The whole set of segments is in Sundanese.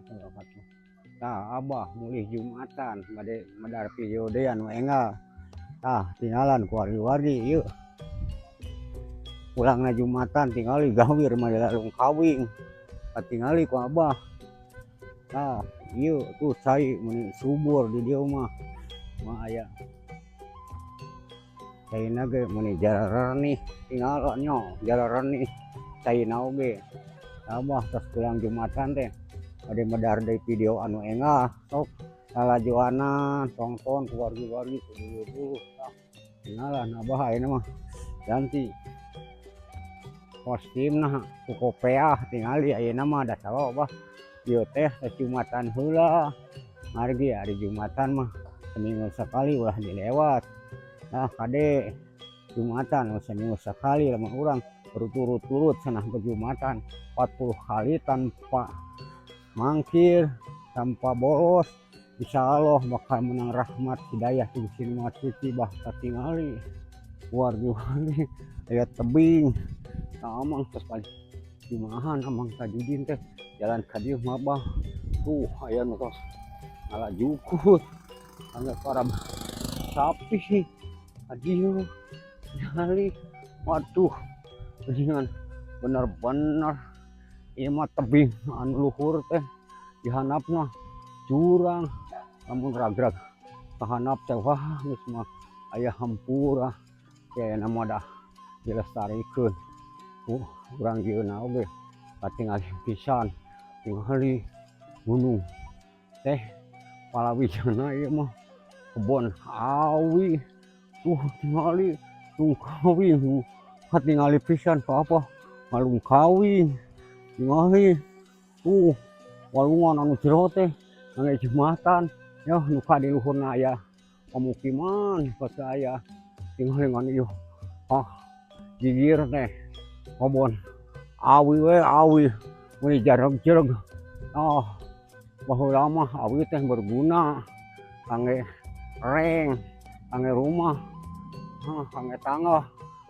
Warahmatullahi wabarakatuh. Tah, Abah mulih Jumatan bade medar video deui anu enggal. Tah, tinggalan ku wargi-wargi ieu. Pulangna Jumatan tingali gawir mah lungkawing. Katingali ku Abah. Tah, ieu tuh cai meuni subur di dieu mah. Mah aya caina ge meuni jararenih, tinggalan nya jararenih caina oge. Abah tos pulang Jumatan teh bade medar deui video anu enggal. Sok lalajoanan, tongton ku wargi-wargi, ku dulur-dulur. Tah, tinggalan Abah ayeuna mah ganti kostimna ku kopeah, tingali ayeuna mah da sarua Abah ieu teh Jumatan heula. Margi ari Jumatan mah seminggu sekali, ulah dilewat. Nah, kade Jumatan seminggu sekali, lamun urang berturut-turut cenah berjumatan 40 kali tanpa mangkir, tanpa bolos, insya Allah bakal menang rahmat hidayah ti Gusti Maha Suci. Bah, katingali wargi-wargi, aya tebing. Nah, amang tos balik Jumahan, Amang Tajudin teh jalan ka dieu mah. Bah, tuh aya nu tos ngala jukut angge para sapi ka dieu. Tingali, waduh, geuningan bener-bener ieu mah tebing anu luhur teh, dihandapna jurang. Lamun ragrag ka handap teh, wah, geus mah aya hampura. Ayeuna mah dah dilestarikeun ku urang dieuna oge katingali pisan. Tingali gunung teh palawijana, ieu mah kebon awi. Tuh, tingali lungkawing, katingali pisan ku apa ngalungkawing. Tingali tuh walungan anu jero teh ngangge jembatan ya, nu ka di luhurna aya pemukiman pasti aya. Tingali ngan ieu, ah, gigir teh kobon awi we, awi meuni jareg-jareg. Oh, baheula mah awi teh berguna kangge reng, kangge rumah, hah, kangge tangga.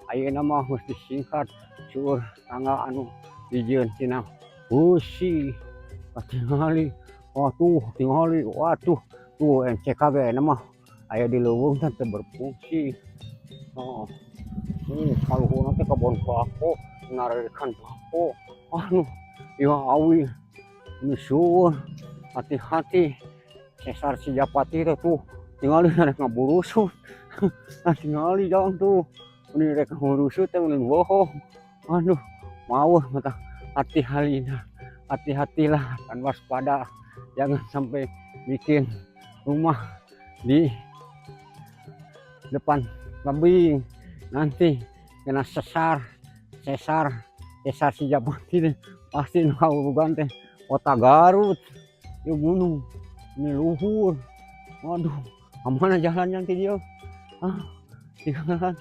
Ayeuna mah geus disingkat, seueur tangga anu dijieun tina beusi. Katingali, waduh, tingali, waduh, tuh MCK ge ayeuna mah aya di leuweung teh teu berfungsi. Oh, kaluhurna teh kebon bako, ngararikan bako. Aduh, ieu awi ini seueur. Hati-hati sesar Cijapati teh. Tuh, tingali rek ngaburusut. Nah, tingali jang tuh ini rek ngaburusut teh meureun bohong. Aduh, mau mata hati-halina, hati-hatilah dan waspada, jangan sampai bikin rumah di depan tebing, nanti kena sesar sesar sesar Cijapati teh pasti nu kahurugan teh kota Garut. Ieu gunung ini luhur, waduh, kemana jalannya nanti dia? Ah, tinggalan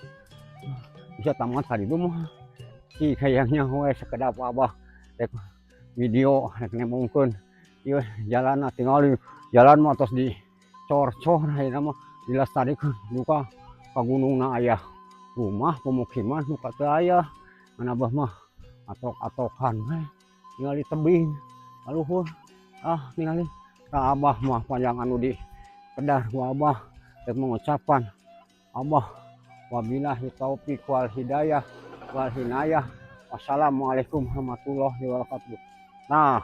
bisa tamat hari itu mah sih kayaknya we. Sekedap Abah rek video, rek nembongkeun ieu jalan. Tingali jalan mah tos di cor-cor, ayeuna mah dilestarikeun. Duka ka gunungna aya rumah pemukiman, muka teu aya. Ngan Abah mah atok-atokan we, tingali tebing kaluhur. Ah, tingali ka Abah mah panjang anu di kedar ku Abah rek mengucapkan Abah wabillahi taufik wal hidayah wal hinayah. Wassalamualaikum warahmatullahi wabarakatuh. Nah.